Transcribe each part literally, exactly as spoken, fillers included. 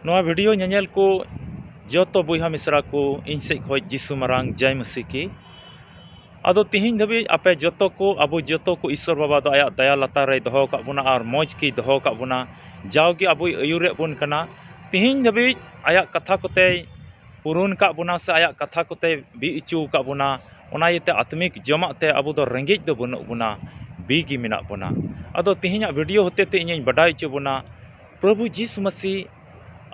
ᱱᱚᱣᱟ video ᱧᱮᱧᱮᱞ ᱠᱚ ᱡᱚᱛᱚ ᱵᱚᱭᱦᱟ ᱢᱤᱥᱨᱟ ᱠᱚ, ᱤᱧ ᱥᱮᱫ ᱠᱷᱚᱱ ᱡᱤᱥᱩ ᱢᱟᱨᱟᱝ ᱡᱟᱭ ᱢᱟᱹᱥᱤ ᱠᱤ᱾ ᱟᱫᱚ ᱛᱤᱦᱤᱧ ᱫᱷᱟᱹᱵᱤᱡ ᱟᱯᱮ ᱡᱚᱛᱚ ᱠᱚ, ᱟᱵᱚ ᱡᱚᱛᱚ ᱠᱚ ᱤᱥᱥᱚᱨ ᱵᱟᱵᱟ ᱫᱚ ᱟᱭᱟᱜ ᱫᱟᱭᱟ ᱞᱟᱛᱟᱨ ᱨᱮᱭ ᱫᱚᱦᱚ ᱟᱠᱟᱫ ᱵᱚᱱᱟ ᱟᱨ ᱢᱚᱡᱽ ᱜᱮᱭ ᱫᱚᱦᱚ ᱟᱠᱟᱫ ᱵᱚᱱᱟ᱾ ᱡᱟᱣᱜᱮ ᱟᱵᱚᱭ ᱟᱹᱭᱩᱨᱮᱫ ᱵᱚᱱ ᱠᱟᱱᱟ᱾ ᱛᱤᱦᱤᱧ ᱫᱷᱟᱹᱵᱤᱡ ᱟᱭᱟᱜ ᱠᱟᱛᱷᱟ ᱠᱚᱛᱮᱭ ᱯᱩᱨᱩᱱ ᱟᱠᱟᱫ ᱵᱚᱱᱟ ᱥᱮ ᱟᱭᱟᱜ ᱠᱟᱛᱷᱟ ᱠᱚᱛᱮᱭ ᱵᱤ ᱦᱚᱪᱚ ᱟᱠᱟᱫ ᱵᱚᱱᱟ᱾ ᱚᱱᱟ ᱤᱭᱟᱹᱛᱮ ᱟᱛᱢᱤᱠ ᱡᱚᱢᱟᱜ ᱛᱮ ᱟᱵᱚ ᱫᱚ ᱨᱮᱸᱜᱮᱡ ᱫᱚ ᱵᱟᱹᱱᱩᱜ ᱵᱚᱱᱟ, ᱵᱤ ᱜᱮ ᱢᱮᱱᱟᱜ ᱵᱚᱱᱟ᱾ ᱟᱫᱚ ᱛᱤᱦᱤᱧᱟᱜ video ᱦᱚᱛᱮ ᱛᱮ ᱤᱧᱤᱧ ᱵᱟᱰᱟᱭ ᱦᱚᱪᱚ ᱵᱚᱱᱟ, ᱯᱨᱚᱵᱷᱩ ᱡᱤᱥᱩ ᱢᱟᱹᱥᱤ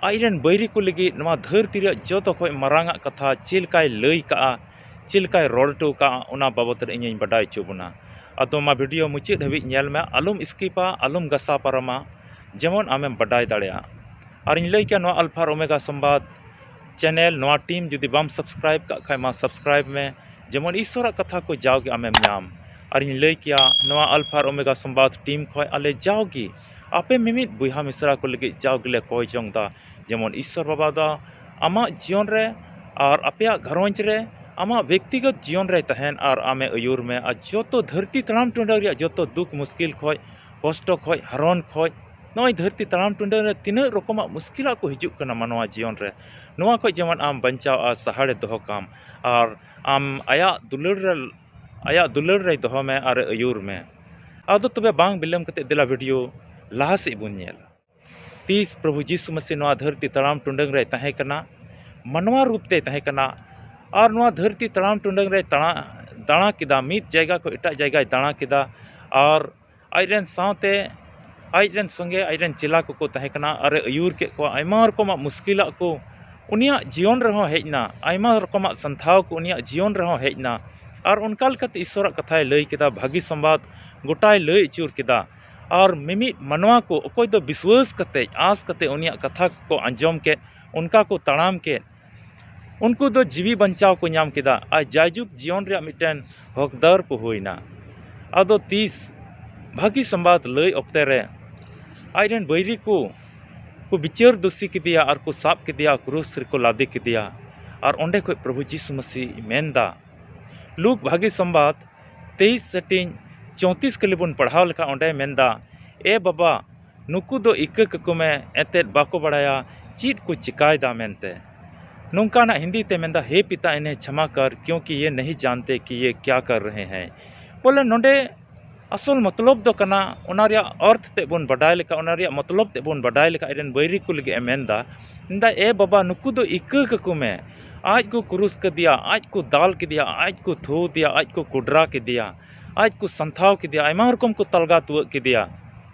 ᱟᱡᱨᱮᱱ ᱵᱟᱹᱭᱨᱤ ᱠᱚ ᱞᱟᱹᱜᱤᱫ ᱱᱚᱣᱟ ᱫᱷᱟᱹᱨᱛᱤ ᱨᱮᱭᱟᱜ ᱡᱚᱛᱚ ᱠᱷᱚᱱ ᱢᱟᱨᱟᱝ ᱟᱜ ᱠᱟᱛᱷᱟ ᱪᱮᱫ ᱞᱮᱠᱟᱭ ᱞᱟᱹᱭ ᱠᱟᱜᱼᱟ, ᱪᱮᱫ ᱞᱮᱠᱟᱭ ᱨᱚᱲ ᱦᱚᱴᱚ ᱠᱟᱜᱼᱟ, ᱚᱱᱟ ᱵᱟᱵᱚᱛ ᱨᱮ ᱤᱧᱤᱧ ᱵᱟᱰᱟᱭ ᱦᱚᱪᱚ ᱵᱚᱱᱟ᱾ ᱟᱫᱚ ᱢᱟ video ᱢᱩᱪᱟᱹᱫ ᱦᱟᱹᱵᱤᱡ ᱧᱮᱞ ᱢᱮ, ᱟᱞᱚᱢ skipᱟ, ᱟᱞᱚᱢ ᱜᱷᱟᱥᱟᱣ ᱯᱟᱨᱚᱢᱟ, ᱡᱮᱢᱚᱱ ᱟᱢᱮᱢ ᱵᱟᱰᱟᱭ ᱫᱟᱲᱮᱭᱟᱜᱼᱟ᱾ ᱟᱨᱤᱧ ᱞᱟᱹᱭ ᱠᱮᱭᱟ, ᱱᱚᱣᱟ ᱟᱞᱯᱷᱟ ᱟᱨ ᱳᱢᱮᱜᱟ ᱥᱚᱢᱵᱟᱫ channel, ᱱᱚᱣᱟ team ᱡᱩᱫᱤ ᱵᱟᱢ subscribe ᱠᱟᱜ ᱠᱷᱟᱡ ᱢᱟ subscribe ᱢᱮ, ᱡᱮᱢᱚᱱ ᱤᱥᱥᱚᱨᱟᱜ ᱠᱟᱛᱷᱟ ᱠᱚ ᱡᱟᱣᱜᱮ ᱟᱢᱮᱢ ᱧᱟᱢ᱾ ᱟᱨᱤᱧ ᱞᱟᱹᱭ ᱠᱮᱭᱟ, ᱱᱚᱣᱟ ᱟᱞᱯᱷᱟ ᱟᱨ ᱳᱢᱮᱜᱟ ᱥᱚᱢᱵᱟᱫ team ᱠᱷᱚᱱ ᱟᱞᱮ ᱡᱟᱣᱜᱮ ᱟᱯᱮ ᱢᱤᱢᱤᱫ ᱵᱚᱭᱦᱟ ᱢᱤᱥᱨᱟ ᱠᱚ ᱞᱟᱹᱜᱤᱫ ᱡᱟᱣ ᱜᱮᱞᱮ ᱠᱚᱭ ᱡᱚᱝ ᱫᱟ, ᱡᱮᱢᱚᱱ ᱤᱥᱥᱚᱨ ᱵᱟᱵᱟ ᱫᱚ ᱟᱢᱟᱜ ᱡᱤᱭᱚᱱ ᱨᱮ ᱟᱨ ᱟᱯᱮᱭᱟᱜ ᱜᱷᱟᱨᱚᱸᱡᱽ ᱨᱮ, ᱟᱢᱟᱜ ᱵᱮᱠᱛᱤᱜᱚᱛ ᱡᱤᱭᱚᱱ ᱨᱮᱭ ᱛᱟᱦᱮᱱ ᱟᱨ ᱟᱢᱮ ᱟᱹᱭᱩᱨ ᱢᱮ ᱟᱨ ᱡᱚᱛᱚ ᱫᱷᱟᱹᱨᱛᱤ ᱛᱟᱲᱟᱢ ᱴᱩᱰᱟᱹᱝ ᱨᱮᱭᱟᱜ ᱡᱚᱛᱚ ᱫᱩᱠ ᱢᱩᱥᱠᱤᱞ ᱠᱷᱚᱡ, ᱠᱚᱥᱴᱚ ᱠᱷᱚᱡ, ᱦᱟᱨᱚᱱ ᱠᱷᱚᱡ, ᱱᱚᱜᱼᱚᱭ ᱫᱷᱟᱹᱨᱛᱤ ᱛᱟᱲᱟᱢ ᱴᱩᱰᱟᱹᱝ ᱨᱮ ᱛᱤᱱᱟᱹᱜ ᱨᱚᱠᱚᱢᱟᱜ ᱢᱩᱥᱠᱤᱞᱟᱜ ᱠᱚ ᱦᱤᱡᱩᱜ ᱠᱟᱱᱟ ᱢᱟᱱᱣᱟ ᱡᱤᱭᱚᱱ ᱨᱮ, ᱱᱚᱣᱟ ᱠᱷᱚᱡ ᱡᱮᱢᱚᱱ ᱟᱢ ᱵᱟᱧᱪᱟᱣ ᱟᱨ ᱥᱟᱦᱟᱲᱮ ᱫᱚᱦᱚ ᱠᱟᱢ ᱟᱨ ᱟᱢ ᱟᱭᱟᱜ ᱫᱩᱞᱟᱹᱲ ᱨᱮ, ᱟᱭᱟᱜ ᱫᱩᱞᱟᱹᱲ ᱨᱮᱭ ᱫᱚᱦᱚ ᱢᱮ ᱟᱨᱮ ᱟᱹᱭᱩᱨ ᱢᱮ᱾ ᱟᱫᱚ ᱛᱚᱵᱮ ᱵᱟᱝ ᱵᱤᱞᱚᱢ ᱠᱟᱛᱮ ᱫᱮᱞᱟ video ᱞᱟᱦᱟ ᱥᱮᱫ ᱵᱚᱱ ᱧᱮᱞᱟ᱾ ᱛᱤᱥ ᱯᱨᱚᱵᱷᱩ ᱡᱤᱥᱩ ᱢᱟᱹᱥᱤ ᱱᱚᱣᱟ ᱫᱷᱟᱹᱨᱛᱤ ᱛᱟᱲᱟᱢ ᱴᱩᱰᱟᱹᱝ ᱨᱮᱭ ᱛᱟᱦᱮᱸ ᱠᱟᱱᱟ, ᱢᱟᱱᱣᱟ ᱨᱩᱯ ᱛᱮᱭ ᱛᱟᱦᱮᱸ ᱠᱟᱱᱟ, ᱟᱨ ᱱᱚᱣᱟ ᱫᱷᱟᱹᱨᱛᱤ ᱛᱟᱲᱟᱢ ᱴᱩᱰᱟᱹᱝ ᱨᱮᱭ ᱛᱟᱲᱟ-, ᱫᱟᱬᱟ ᱠᱮᱫᱟ, ᱢᱤᱫ ᱡᱟᱭᱜᱟ ᱠᱷᱚᱱ ᱮᱴᱟᱜ ᱡᱟᱭᱜᱟᱭ ᱫᱟᱬᱟ ᱠᱮᱫᱟ, ᱟᱨ ᱟᱡ ᱨᱮᱱ ᱥᱟᱶᱛᱮ ᱟᱡ ᱨᱮᱱ ᱥᱚᱸᱜᱮ ᱟᱡ ᱨᱮᱱ ᱪᱮᱞᱟ ᱠᱚᱠᱚ ᱛᱟᱦᱮᱸ ᱠᱟᱱᱟ, ᱟᱨᱮ ᱟᱹᱭᱩᱨ ᱠᱮᱫ ᱠᱚᱣᱟ᱾ ᱟᱭᱢᱟ ᱨᱚᱠᱚᱢᱟᱜ ᱢᱩᱥᱠᱤᱞᱟᱜ ᱠᱚ ᱩᱱᱤᱭᱟᱜ ᱡᱤᱭᱚᱱ ᱨᱮᱦᱚᱸ ᱦᱮᱡ ᱮᱱᱟ, ᱟᱭᱢᱟ ᱨᱚᱠᱚᱢᱟᱜ ᱥᱟᱱᱛᱷᱟᱣ ᱠᱚ ᱩᱱᱤᱭᱟᱜ ᱡᱤᱭᱚᱱ ᱨᱮᱦᱚᱸ ᱦᱮᱡ ᱮᱱᱟ᱾ ᱟᱨ ᱚᱱᱠᱟ ᱞᱮᱠᱟᱛᱮ ᱤᱥᱥᱚᱨᱟᱜ ᱠᱟᱛᱷᱟᱭ ᱞᱟᱹᱭ ᱠᱮᱫᱟ, ᱵᱷᱟᱹᱜᱤ ᱥᱚᱢᱵᱟᱫ ᱜᱚᱴᱟᱭ ᱞᱟᱹᱭ ᱟᱹᱪᱩᱨ ᱠᱮᱫᱟ᱾ ᱟᱨ ᱢᱤᱢᱤᱫ ᱢᱟᱱᱣᱟ ᱠᱚ ᱚᱠᱚᱭ ᱫᱚ ᱵᱤᱥᱣᱟᱹᱥ ᱠᱟᱛᱮ, ᱟᱸᱥ ᱠᱟᱛᱮ ᱩᱱᱤᱭᱟᱜ ᱠᱟᱛᱷᱟ ᱠᱚ ᱟᱸᱡᱚᱢ ᱠᱮᱫ, ᱚᱱᱠᱟ ᱠᱚ ᱛᱟᱲᱟᱢ ᱠᱮᱫ, ᱩᱱᱠᱩ ᱫᱚ ᱡᱤᱣᱤ ᱵᱟᱧᱪᱟᱣ ᱠᱚ ᱧᱟᱢ ᱠᱮᱫᱟ ᱟᱨ ᱡᱟᱭᱡᱩᱜᱽ ᱡᱤᱭᱚᱱ ᱨᱮᱭᱟᱜ ᱢᱤᱫᱴᱮᱱ ᱦᱚᱠᱫᱟᱨ ᱠᱚ ᱦᱩᱭᱱᱟ᱾ ᱟᱫᱚ ᱛᱤᱥ ᱵᱷᱟᱹᱜᱤ ᱥᱚᱢᱵᱟᱫ ᱞᱟᱹᱭ ᱚᱠᱛᱮ ᱨᱮ ᱟᱡ ᱨᱮᱱ ᱵᱟᱹᱭᱨᱤ ᱠᱚ, ᱠᱚ ᱵᱤᱪᱟᱹᱨ ᱫᱩᱥᱤ ᱠᱮᱫᱮᱭᱟ ᱟᱨ ᱠᱚ ᱥᱟᱵ ᱠᱮᱫᱮᱭᱟ, ᱠᱨᱩᱥ ᱨᱮᱠᱚ ᱞᱟᱫᱮ ᱠᱮᱫᱮᱭᱟ᱾ ᱟᱨ ᱚᱸᱰᱮ ᱠᱷᱚᱡ ᱯᱨᱚᱵᱷᱩ ᱡᱤᱥᱩ ᱢᱟᱹᱥᱤ ᱢᱮᱱᱫᱟ, ᱞᱩᱠ ᱵᱷᱟᱹᱜᱤ ᱥᱚᱢᱵᱟᱫ ᱛᱮᱭᱤᱥ ᱦᱟᱹᱴᱤᱧ ᱪᱳᱭᱛᱨᱤᱥ ᱠᱟᱹᱞᱤ ᱵᱚᱱ ᱯᱟᱲᱦᱟᱣ ᱞᱮᱠᱷᱟᱱ ᱚᱸᱰᱮ ᱢᱮᱱᱫᱟ, ᱮ ᱵᱟᱵᱟ, ᱱᱩᱠᱩ ᱫᱚ ᱤᱠᱟᱹ ᱠᱟᱠᱚ ᱢᱮ, ᱮᱱᱛᱮᱫ ᱵᱟᱠᱚ ᱵᱟᱲᱟᱭᱟ ᱪᱮᱫ ᱠᱚ ᱪᱤᱠᱟᱭᱮᱫᱟ ᱢᱮᱱᱛᱮ᱾ ᱱᱚᱝᱠᱟᱱᱟᱜ ᱦᱤᱱᱫᱤ ᱛᱮ ᱢᱮᱱᱫᱟ, "हे पिता, इन्हें क्षमा कर, क्योंकि ये नहीं जानते कि ये क्या कर रहे हैं।" ᱵᱚᱞᱮ ᱱᱚᱰᱮ ᱟᱥᱚᱞ ᱢᱚᱛᱞᱚᱵ ᱫᱚ ᱠᱟᱱᱟ, ᱚᱱᱟ ᱨᱮᱭᱟᱜ ᱚᱨᱛᱷ ᱛᱮᱫ ᱵᱚᱱ ᱵᱟᱰᱟᱭ ᱞᱮᱠᱷᱟᱱ, ᱚᱱᱟ ᱨᱮᱭᱟᱜ ᱢᱚᱛᱞᱚᱵ ᱛᱮᱫ ᱵᱚᱱ ᱵᱟᱰᱟᱭ ᱞᱮᱠᱷᱟᱱ, ᱟᱡ ᱨᱮᱱ ᱵᱟᱹᱭᱨᱤ ᱠᱚ ᱞᱟᱹᱜᱤᱫ ᱮ ᱢᱮᱱᱫᱟ, ᱢᱮᱱᱫᱟ, "ᱮ ᱵᱟᱵᱟ, ᱱᱩᱠᱩ ᱫᱚ ᱤᱠᱟᱹ ᱠᱟᱠᱚ ᱢᱮ, ᱟᱡ ᱠᱚ ᱠᱨᱩᱥ ᱠᱮᱫᱮᱭᱟ, ᱟᱡ ᱠᱚ ᱫᱟᱞ ᱠᱮᱫᱮᱭᱟ, ᱟᱡ ᱠᱚ ᱛᱷᱩ ᱟᱫᱮᱭᱟ, ᱟᱡ ᱠᱚ ᱠᱚᱰᱨᱟ ᱠᱮᱫᱮᱭᱟ, ᱟᱡ ᱠᱚ ᱥᱟᱱᱛᱷᱟᱣ ᱠᱮᱫᱮᱭᱟ, ᱟᱭᱢᱟ ᱨᱚᱠᱚᱢ ᱠᱚ ᱛᱟᱞᱜᱟ ᱛᱩᱣᱟᱹᱜ ᱠᱮᱫᱮᱭᱟ,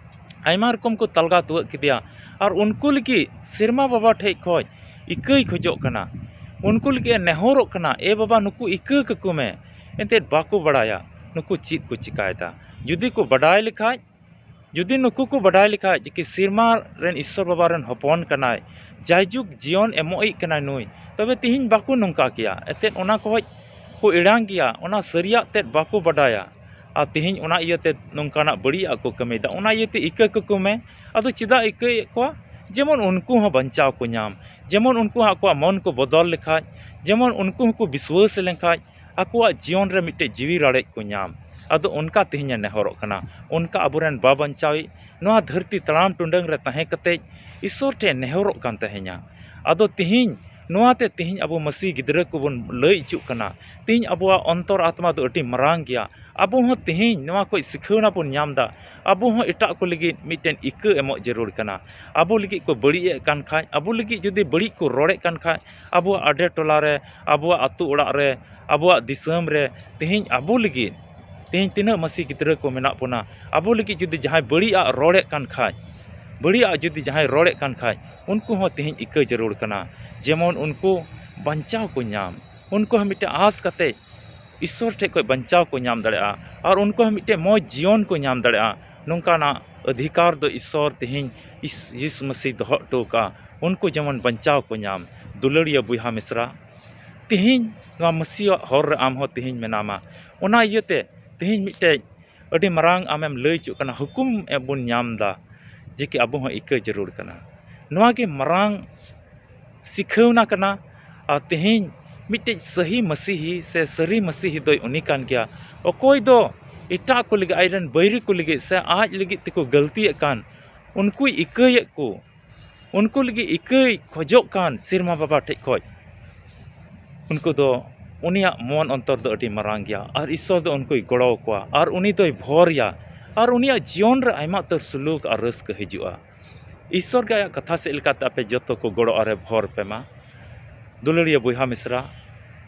ᱟᱭᱢᱟ ᱨᱚᱠᱚᱢ ᱠᱚ ᱛᱟᱞᱜᱟ ᱛᱩᱣᱟᱹᱜ ᱠᱮᱫᱮᱭᱟ, ᱟᱨ ᱩᱱᱠᱩ ᱞᱟᱹᱜᱤᱫ ᱥᱮᱨᱢᱟ ᱵᱟᱵᱟ ᱴᱷᱮᱡ ᱠᱷᱚᱡ ᱤᱠᱟᱹᱭ ᱠᱷᱚᱡᱚᱜ ᱠᱟᱱᱟ, ᱩᱱᱠᱩ ᱞᱟᱹᱜᱤᱫ ᱮ ᱱᱮᱦᱚᱨᱚᱜ ᱠᱟᱱᱟ, ᱮ ᱵᱟᱵᱟ, ᱱᱩᱠᱩ ᱤᱠᱟᱹ ᱠᱟᱠᱚ ᱢᱮ᱾" ᱮᱱᱛᱮᱫ ᱵᱟᱠᱚ ᱵᱟᱲᱟᱭᱟ ᱱᱩᱠᱩ ᱪᱮᱫ ᱠᱚ ᱪᱤᱠᱟᱭᱮᱫᱟ᱾ ᱡᱩᱫᱤ ᱠᱚ ᱵᱟᱰᱟᱭ ᱞᱮᱠᱷᱟᱡ, ᱡᱩᱫᱤ ᱱᱩᱠᱩ ᱠᱚ ᱵᱟᱰᱟᱭ ᱞᱮᱠᱷᱟᱡ ᱡᱮ ᱠᱤ ᱥᱮᱨᱢᱟ ᱨᱮᱱ ᱤᱥᱥᱚᱨ ᱵᱟᱵᱟ ᱨᱮᱱ ᱦᱚᱯᱚᱱ ᱠᱟᱱᱟᱭ, ᱡᱟᱭᱡᱩᱜᱽ ᱡᱤᱭᱚᱱ ᱮᱢᱚᱜᱤᱡ ᱠᱟᱱᱟᱭ ᱱᱩᱭ, ᱛᱚᱵᱮ ᱛᱤᱦᱤᱧ ᱵᱟᱠᱚ ᱱᱚᱝᱠᱟ ᱠᱮᱭᱟ᱾ ᱮᱱᱛᱮᱫ ᱚᱱᱟ ᱠᱷᱚᱡ ᱠᱚ ᱮᱲᱟᱝ ᱜᱮᱭᱟ, ᱚᱱᱟ ᱥᱟᱹᱨᱤᱭᱟᱜ ᱛᱮᱫ ᱵᱟᱠᱚ ᱵᱟᱰᱟᱭᱟ᱾ ᱟᱨ ᱛᱤᱦᱤᱧ ᱚᱱᱟ ᱤᱭᱟᱹᱛᱮ ᱱᱚᱝᱠᱟᱱᱟᱜ ᱵᱟᱹᱲᱤᱡᱟᱜ ᱠᱚ ᱠᱟᱹᱢᱤᱭᱮᱫᱟ᱾ ᱚᱱᱟ ᱤᱭᱟᱹᱛᱮ ᱤᱠᱟᱹ ᱠᱟᱠᱚ ᱢᱮ᱾ ᱟᱫᱚ ᱪᱮᱫᱟᱜ ᱤᱠᱟᱹᱭᱮᱫ ᱠᱚᱣᱟ? ᱡᱮᱢᱚᱱ ᱩᱱᱠᱩ ᱦᱚᱸ ᱵᱟᱧᱪᱟᱣ ᱠᱚ ᱧᱟᱢ, ᱡᱮᱢᱚᱱ ᱩᱱᱠᱩ ᱦᱚᱸ ᱟᱠᱚᱣᱟᱜ ᱢᱚᱱ ᱠᱚ ᱵᱚᱫᱚᱞ ᱞᱮᱠᱷᱟᱡ, ᱡᱮᱢᱚᱱ ᱩᱱᱠᱩ ᱦᱚᱸᱠᱚ ᱵᱤᱥᱣᱟᱹᱥ ᱞᱮᱱᱠᱷᱟᱡ, ᱟᱠᱚᱣᱟᱜ ᱡᱤᱭᱚᱱ ᱨᱮ ᱢᱤᱫᱴᱮᱡ ᱡᱤᱣᱤ ᱨᱟᱲᱮᱡ ᱠᱚ ᱧᱟᱢ᱾ ᱟᱫᱚ ᱚᱱᱠᱟ ᱛᱮᱦᱮᱧ ᱮ ᱱᱮᱦᱚᱨᱚᱜ ᱠᱟᱱᱟ, ᱚᱱᱠᱟ ᱟᱵᱚᱨᱮᱱ ᱵᱟᱵᱟᱧᱪᱟᱣᱤᱡ ᱱᱚᱣᱟ ᱫᱷᱟᱹᱨᱛᱤ ᱛᱟᱲᱟᱢ ᱴᱩᱰᱟᱹᱝ ᱨᱮ ᱛᱟᱦᱮᱸ ᱠᱟᱛᱮᱡ ᱤᱥᱥᱚᱨ ᱴᱷᱮᱱ ᱱᱮᱦᱚᱨᱚᱜ ᱠᱟᱱ ᱛᱟᱦᱮᱧᱟ᱾ ᱟᱫᱚ ᱛᱮᱦᱮᱧ ᱱᱚᱣᱟᱛᱮ ᱛᱮᱦᱮᱧ ᱟᱵᱚ ᱢᱟᱹᱥᱤ ᱜᱤᱫᱽᱨᱟᱹ ᱠᱚᱵᱚᱱ ᱞᱟᱹᱭ ᱚᱪᱚᱜ ᱠᱟᱱᱟ, ᱛᱮᱦᱮᱧ ᱟᱵᱚᱣᱟᱜ ᱚᱱᱛᱚᱨ ᱟᱛᱢᱟ ᱫᱚ ᱟᱹᱰᱤ ᱢᱟᱨᱟᱝ ᱜᱮᱭᱟ᱾ ᱟᱵᱚ ᱦᱚᱸ ᱛᱮᱦᱮᱧ ᱱᱚᱣᱟ ᱠᱷᱚᱡ ᱥᱤᱠᱷᱟᱹᱣᱱᱟ ᱵᱚᱱ ᱧᱟᱢ ᱮᱫᱟ᱾ ᱟᱵᱚ ᱦᱚᱸ ᱮᱴᱟᱜ ᱠᱚ ᱞᱟᱹᱜᱤᱫ ᱢᱤᱫᱴᱮᱱ ᱤᱠᱟᱹ ᱮᱢᱚᱜ ᱡᱟᱹᱨᱩᱲ ᱠᱟᱱᱟ᱾ ᱟᱵᱚ ᱞᱟᱹᱜᱤᱫ ᱠᱚ ᱵᱟᱹᱲᱤᱡ ᱮᱫ ᱠᱟᱱ ᱠᱷᱟᱡ, ᱟᱵᱚ ᱞᱟᱹᱜᱤᱫ ᱡᱩᱫᱤ ᱵᱟᱹᱲᱤᱡ ᱠᱚ ᱨᱚᱲᱮᱫ ᱠᱟᱱ ᱠᱷᱟᱡ, ᱟᱵᱚᱣᱟᱜ ᱟᱰᱮ ᱴᱚᱞᱟ ᱨᱮ, ᱟᱵᱚᱣᱟᱜ ᱟᱹᱛᱩ ᱚᱲᱟᱜ ᱨᱮ, ᱟᱵᱚᱣᱟᱜ ᱫᱤᱥᱚᱢ ᱨᱮ ᱛᱮᱦᱮᱧ ᱟᱵᱚ ᱞᱟᱹᱜᱤᱫ, ᱛᱮᱦᱮᱧ ᱛᱤᱱᱟᱹᱜ ᱢᱟᱹᱥᱤ ᱜᱤᱫᱽᱨᱟᱹ ᱠᱚ ᱢᱮᱱᱟᱜ ᱵᱚᱱᱟ, ᱟᱵᱚ ᱞᱟᱹᱜᱤᱫ ᱡᱩᱫᱤ ᱡᱟᱦᱟᱸᱭ ᱵᱟᱹᱲᱤᱡᱟᱜ ᱨᱚᱲᱮᱫ ᱠᱟᱱ ᱠᱷᱟᱡ, ᱵᱟᱹᱲᱤᱡᱟᱜ ᱡᱩᱫᱤ ᱡᱟᱦᱟᱸᱭ ᱨᱚᱲᱮᱫ ᱠᱟᱱ ᱠᱷᱟᱡ, ᱩᱱᱠᱩ ᱦᱚᱸ ᱛᱮᱦᱮᱧ ᱤᱠᱟᱹ ᱡᱟᱹᱨᱩᱲ ᱠᱟᱱᱟ, ᱡᱮᱢᱚᱱ ᱩᱱᱠᱩ ᱵᱟᱧᱪᱟᱣ ᱠᱚ ᱧᱟᱢ᱾ ᱩᱱᱠᱩ ᱦᱚᱸ ᱢᱤᱫᱴᱮᱱ ᱟᱸᱥ ᱠᱟᱛᱮ ᱤᱥᱥᱚᱨ ᱴᱷᱮᱡ ᱠᱷᱚᱡ ᱵᱟᱧᱪᱟᱣ ᱠᱚ ᱧᱟᱢ ᱫᱟᱲᱮᱭᱟᱜᱼᱟ ᱟᱨ ᱩᱱᱠᱩ ᱦᱚᱸ ᱢᱤᱫᱴᱮᱱ ᱢᱚᱡᱽ ᱡᱤᱭᱚᱱ ᱠᱚ ᱧᱟᱢ ᱫᱟᱲᱮᱭᱟᱜᱼᱟ᱾ ᱱᱚᱝᱠᱟᱱᱟᱜ ᱚᱫᱷᱤᱠᱟᱨ ᱫᱚ ᱤᱥᱥᱚᱨ ᱛᱮᱦᱮᱧ ᱤᱥ-, ᱭᱤᱥᱩ ᱢᱟᱹᱥᱤ ᱫᱚᱦᱚ ᱦᱚᱴᱚ ᱠᱟᱜᱼᱟ᱾ ᱩᱱᱠᱩ ᱡᱮᱢᱚᱱ ᱵᱟᱧᱪᱟᱣ ᱠᱚ ᱧᱟᱢ᱾ ᱫᱩᱞᱟᱹᱲᱤᱭᱟᱹ ᱵᱚᱭᱦᱟ ᱢᱤᱥᱨᱟ, ᱛᱮᱦᱮᱧ ᱱᱚᱣᱟ ᱢᱟᱹᱥᱤᱭᱟᱜ ᱦᱚᱨ ᱨᱮ ᱟᱢ ᱦᱚᱸ ᱛᱮᱦᱮᱧ ᱢᱮᱱᱟᱢᱟ᱾ ᱚᱱᱟ ᱤᱭᱟᱹᱛᱮ ᱛᱮᱦᱮᱧ ᱢᱤᱫᱴᱮᱡ ᱟᱹᱰᱤ ᱢᱟᱨᱟᱝ ᱟᱢᱮᱢ ᱞᱟᱹᱭ ᱚᱪᱚᱜ ᱠᱟᱱᱟ, ᱦᱩᱠᱩᱢ ᱵᱚᱱ ᱧᱟᱢ ᱮᱫᱟ ᱡᱮ ᱠᱤ ᱟᱵᱚ ᱦᱚᱸ ᱤᱠᱟᱹ ᱡᱟᱹᱨᱩᱲ ᱠᱟᱱᱟ᱾ ᱱᱚᱣᱟ ᱜᱮ ᱢᱟᱨᱟᱝ ᱥᱤᱠᱷᱟᱹᱣᱱᱟ ᱠᱟᱱᱟ᱾ ᱟᱨ ᱛᱮᱦᱮᱧ ᱢᱤᱫᱴᱮᱡ ᱥᱟᱹᱦᱤ ᱢᱟᱹᱥᱤᱦᱤ ᱥᱮ ᱥᱟᱹᱨᱤ ᱢᱟᱹᱥᱤᱦᱤ ᱫᱚᱭ ᱩᱱᱤ ᱠᱟᱱ ᱜᱮᱭᱟ, ᱚᱠᱚᱭ ᱫᱚ ᱮᱴᱟᱜ ᱠᱚ ᱞᱟᱹᱜᱤᱫ, ᱟᱡ ᱨᱮᱱ ᱵᱟᱹᱭᱨᱤ ᱠᱚ ᱞᱟᱹᱜᱤᱫ ᱥᱮ ᱟᱡ ᱞᱟᱹᱜᱤᱫ ᱛᱮᱠᱚ ᱜᱟᱹᱞᱛᱤᱭᱮᱫ ᱠᱟᱱ, ᱩᱱᱠᱩᱭ ᱤᱠᱟᱹᱭᱮᱫ ᱠᱚ, ᱩᱱᱠᱩ ᱞᱟᱹᱜᱤᱫ ᱤᱠᱟᱹᱭ ᱠᱷᱚᱡᱚᱜ ᱠᱟᱱ ᱥᱮᱨᱢᱟ ᱵᱟᱵᱟ ᱴᱷᱮᱡ ᱠᱷᱚᱡ, ᱩᱱᱠᱩ ᱫᱚ, ᱩᱱᱤᱭᱟᱜ ᱢᱚᱱ ᱚᱱᱛᱚᱨ ᱫᱚ ᱟᱹᱰᱤ ᱢᱟᱨᱟᱝ ᱜᱮᱭᱟ ᱟᱨ ᱤᱥᱥᱚᱨ ᱫᱚ ᱩᱱᱠᱩᱭ ᱜᱚᱲᱚ ᱟᱠᱚᱣᱟ ᱟᱨ ᱩᱱᱤ ᱫᱚᱭ ᱵᱷᱚᱨ ᱮᱭᱟ ᱟᱨ ᱩᱱᱤᱭᱟᱜ ᱡᱤᱭᱚᱱ ᱨᱮ ᱟᱭᱢᱟ ᱩᱛᱟᱹᱨ ᱥᱩᱞᱩᱠ ᱟᱨ ᱨᱟᱹᱥᱠᱟᱹ ᱦᱤᱡᱩᱜᱼᱟ᱾ ᱤᱥᱥᱚᱨ ᱜᱮ ᱟᱭᱟᱜ ᱠᱟᱛᱷᱟ ᱥᱮᱫ ᱞᱮᱠᱟᱛᱮ ᱟᱯᱮ ᱡᱚᱛᱚ ᱠᱚ ᱜᱚᱲᱚ ᱟᱨᱮ ᱵᱷᱚᱨ ᱯᱮ ᱢᱟ᱾ ᱫᱩᱞᱟᱹᱲᱤᱭᱟᱹ ᱵᱚᱭᱦᱟ ᱢᱤᱥᱨᱟ,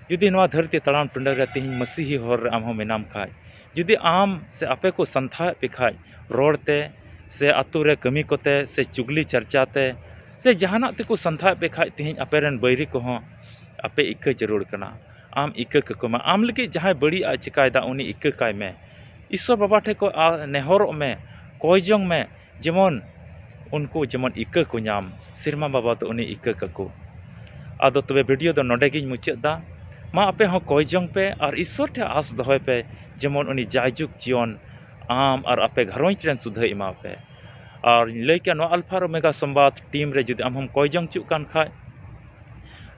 ᱡᱩᱫᱤ ᱱᱚᱣᱟ ᱫᱷᱟᱹᱨᱛᱤ ᱛᱟᱲᱟᱢ ᱴᱩᱰᱟᱹ ᱨᱮ ᱛᱮᱦᱮᱧ ᱢᱟᱹᱥᱤᱦᱤ ᱦᱚᱨ ᱨᱮ ᱟᱢ ᱦᱚᱸ ᱢᱮᱱᱟᱢ ᱠᱷᱟᱡ, ᱡᱩᱫᱤ ᱟᱢ ᱥᱮ ᱟᱯᱮ ᱠᱚ ᱥᱟᱱᱛᱷᱟᱣᱮᱫ ᱯᱮ ᱠᱷᱟᱡ ᱨᱚᱲ ᱛᱮ, ᱥᱮ ᱟᱛᱳ ᱨᱮ ᱠᱟᱹᱢᱤ ᱠᱚᱛᱮ, ᱥᱮ ᱪᱩᱜᱽᱞᱤ ᱪᱟᱨᱪᱟ ᱛᱮ, ᱥᱮ ᱡᱟᱦᱟᱱᱟᱜ ᱛᱮᱠᱚ ᱥᱟᱱᱛᱷᱟᱣᱮᱫ ᱯᱮ ᱠᱷᱟᱡ, ᱛᱮᱦᱮᱧ ᱟᱯᱮ ᱨᱮᱱ ᱵᱟᱹᱭᱨᱤ ᱠᱚᱦᱚᱸ ᱟᱯᱮ ᱤᱠᱟᱹ ᱡᱟᱹᱨᱩᱲ ᱠᱟᱱᱟ᱾ ᱟᱢ ᱤᱠᱟᱹ ᱠᱟᱠᱚ ᱢᱮ᱾ ᱟᱢ ᱞᱟᱹᱜᱤᱫ ᱡᱟᱦᱟᱸᱭ ᱵᱟᱹᱲᱤᱡ ᱟᱜ ᱪᱤᱠᱟᱭᱮᱫᱟ, ᱩᱱᱤ ᱤᱠᱟᱹ ᱠᱟᱭ ᱢᱮ᱾ ᱤᱥᱥᱚᱨ ᱵᱟᱵᱟ ᱴᱷᱮᱱ ᱠᱚ ᱟ-, ᱱᱮᱦᱚᱨᱚᱜ ᱢᱮ, ᱠᱚᱭ ᱡᱚᱝ ᱢᱮ, ᱡᱮᱢᱚᱱ ᱩᱱᱠᱩ ᱡᱮᱢᱚᱱ ᱤᱠᱟᱹ ᱠᱚ ᱧᱟᱢ, ᱥᱮᱨᱢᱟ ᱵᱟᱵᱟ ᱫᱚ ᱩᱱᱤ ᱤᱠᱟᱹ ᱠᱟᱠᱚ᱾ ᱟᱫᱚ ᱛᱚᱵᱮ ᱵᱷᱤᱰᱤᱭᱳ ᱫᱚ ᱱᱚᱰᱮ ᱜᱤᱧ ᱢᱩᱪᱟᱹᱫ ᱫᱟ᱾ ᱢᱟ ᱟᱯᱮ ᱦᱚᱸ ᱠᱚᱭ ᱡᱚᱝ ᱯᱮ ᱟᱨ ᱤᱥᱥᱚᱨ ᱴᱷᱮᱱ ᱟᱸᱥ ᱫᱚᱦᱚᱭ ᱯᱮ, ᱡᱮᱢᱚᱱ ᱩᱱᱤ ᱡᱟᱭᱡᱩᱜᱽ ᱡᱤᱭᱚᱱ ᱟᱢ ᱟᱨ ᱟᱯᱮ ᱜᱷᱟᱨᱚᱸᱡᱽ ᱨᱮᱱ ᱥᱩᱫᱷᱟᱹᱭ ᱮᱢᱟ ᱯᱮ᱾ ᱟᱨ ᱤᱧ ᱞᱟᱹᱭ ᱠᱮᱭᱟ, ᱱᱚᱣᱟ ᱟᱞᱯᱷᱟ ᱟᱨ ᱳᱢᱮᱜᱟ ᱥᱚᱢᱵᱟᱫ ᱴᱤᱢ ᱨᱮ ᱡᱩᱫᱤ ᱟᱢ ᱦᱚᱸᱢ ᱠᱚᱭ ᱡᱚᱝ ᱦᱚᱪᱚᱜ ᱠᱟᱱ ᱠᱷᱟᱡ,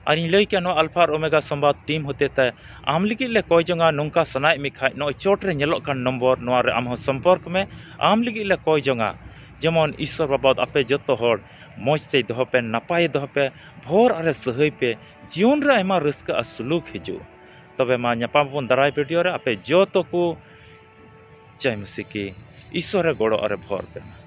ᱟᱨ ᱤᱧ ᱞᱟᱹᱭ ᱠᱮᱭᱟ, ᱱᱚᱣᱟ ᱟᱞᱯᱷᱟ ᱟᱨ ᱳᱢᱮᱜᱟ ᱥᱚᱢᱵᱟᱫ ᱴᱤᱢ ᱦᱚᱛᱮ ᱛᱮ ᱟᱢ ᱞᱟᱹᱜᱤᱫ ᱞᱮ ᱠᱚᱭ ᱡᱚᱝᱟ, ᱱᱚᱝᱠᱟ ᱥᱟᱱᱟᱭᱮᱫ ᱢᱮ ᱠᱷᱟᱡ, ᱱᱚᱜᱼᱚᱭ ᱪᱚᱴ ᱨᱮ ᱧᱮᱞᱚᱜ ᱠᱟᱱ ᱱᱚᱢᱵᱚᱨ, ᱱᱚᱣᱟ ᱨᱮ ᱟᱢ ᱦᱚᱸ ᱥᱚᱢᱯᱚᱨᱠ ᱢᱮ᱾ ᱟᱢ ᱞᱟᱹᱜᱤᱫ ᱞᱮ ᱠᱚᱭ ᱡᱚᱝᱟ, ᱡᱮᱢᱚᱱ ᱤᱥᱥᱚᱨ ᱵᱟᱵᱟ ᱟᱯᱮ ᱡᱚᱛᱚ ᱦᱚᱲ ᱢᱚᱡᱽ ᱛᱮᱭ ᱫᱚᱦᱚ ᱯᱮ, ᱱᱟᱯᱟᱭᱮ ᱫᱚᱦᱚ ᱯᱮ, ᱵᱷᱚᱨ ᱟᱨᱮ ᱥᱟᱹᱦᱟᱹᱭ ᱯᱮ, ᱡᱤᱭᱚᱱ ᱨᱮ ᱟᱭᱢᱟ ᱨᱟᱹᱥᱠᱟᱹ ᱟᱨ ᱥᱩᱞᱩᱠ ᱦᱤᱡᱩᱜ᱾ ᱛᱚᱵᱮ ᱢᱟ ᱧᱟᱯᱟᱢ ᱟᱵᱚᱱ ᱫᱟᱨᱟᱭ ᱵᱷᱤᱰᱤᱭᱳ ᱨᱮ᱾ ᱟᱯᱮ ᱡᱚᱛᱚ ᱠᱚ ᱡᱟᱭ ᱢᱟᱹᱥᱤ ᱠᱤ ᱤᱥᱥᱚᱨ ᱨᱮ ᱜᱚᱲᱚ ᱟᱨᱮ ᱵᱷᱚᱨ ᱯᱮ ᱢᱟ᱾